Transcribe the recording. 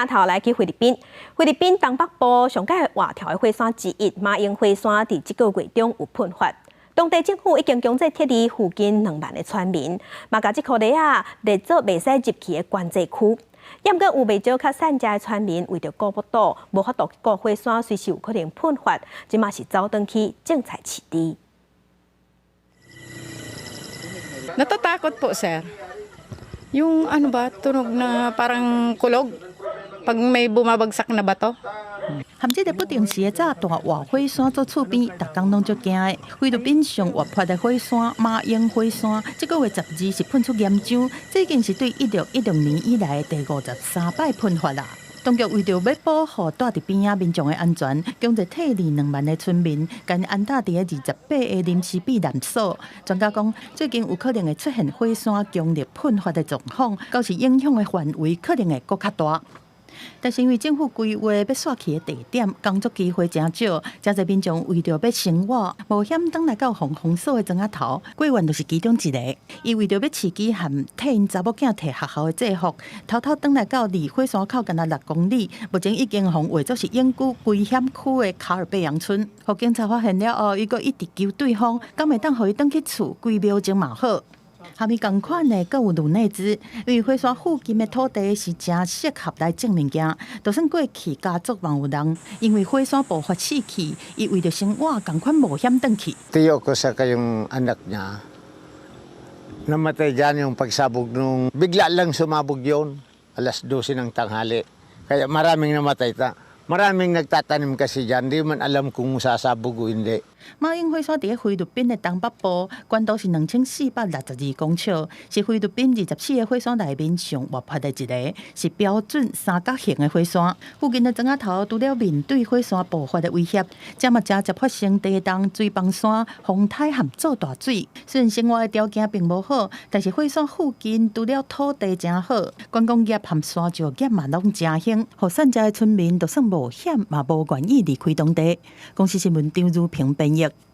鏡頭來去菲律賓，菲律賓東北部上蓋活跳的火山之一馬英火山，佇這個月中有噴發。當地政府已經強制撤離附近2萬个村民，嘛共這箍犁仔列做袂使入去的管制區。毋過有袂少較散遮的村民為著顧腹肚，無法度顧火山隨時有可能噴發，這馬是走轉去種菜飼豬。 Natatakot po, sir. Yung ano ba, tunog na parang kulog. Pag may bumabagsak na bato. 和這个不定時的炸彈活火山做厝邊，逐工攏足驚的。菲律賓上活潑的火山馬英火山，這个月12是噴出岩漿，這已經是對1616年以來的第53擺噴發啦。當局為著欲保護住佇邊仔民眾的安全，強制撤離2萬个村民，共𪜶安搭佇个28个臨時避難所。專家講，最近有可能會出現火山強烈噴發的狀況，到時影響的範圍可能會閣較大。但是因為政府規劃欲徙去的地點，工作機會誠少，誠濟民眾為著欲生活，冒險轉來到予封鎖的莊仔頭，郭元就是其中一个。伊為著欲飼雞和替𪜶查某囝提學校的制服，偷偷轉來到離火山口干焦6公里，目前已經予劃做是永久危險區的卡爾貝揚村。予警察發現了後，伊閣一直求對方，敢會當予伊轉去厝幾秒鐘嘛好。和伊仝款的，閣有魯內茲，因為火山附近的土地是誠適合來種物件，就算過去家族嘛有人因為火山爆發死去，伊為著生活，仝款冒險轉去。 Tiyo ko saka yung anak niya, namatay dyan yung pagsabog nung bigla lang sumabog yun, alas 12 ng tanghali. Kaya maraming namatay ta. Maraming nagtatanim kasi dyan, di man alam kung sasabog o hindi. 馬英火山佇菲律賓的東北部，懸度是2462公尺，是菲律賓24个火山內面上活潑的一个，是標準三角形的火山。附近的莊仔頭除了面對火山爆發的威脅，這嘛誠捷發生地動、水崩山、風颱和做大水。雖然生活的條件並無好，但是火山附近除了土地誠好，觀光業和山石業嘛攏誠興，予散遮的村民就算冒險嘛無願意離開當地。公視新聞張如平編譯。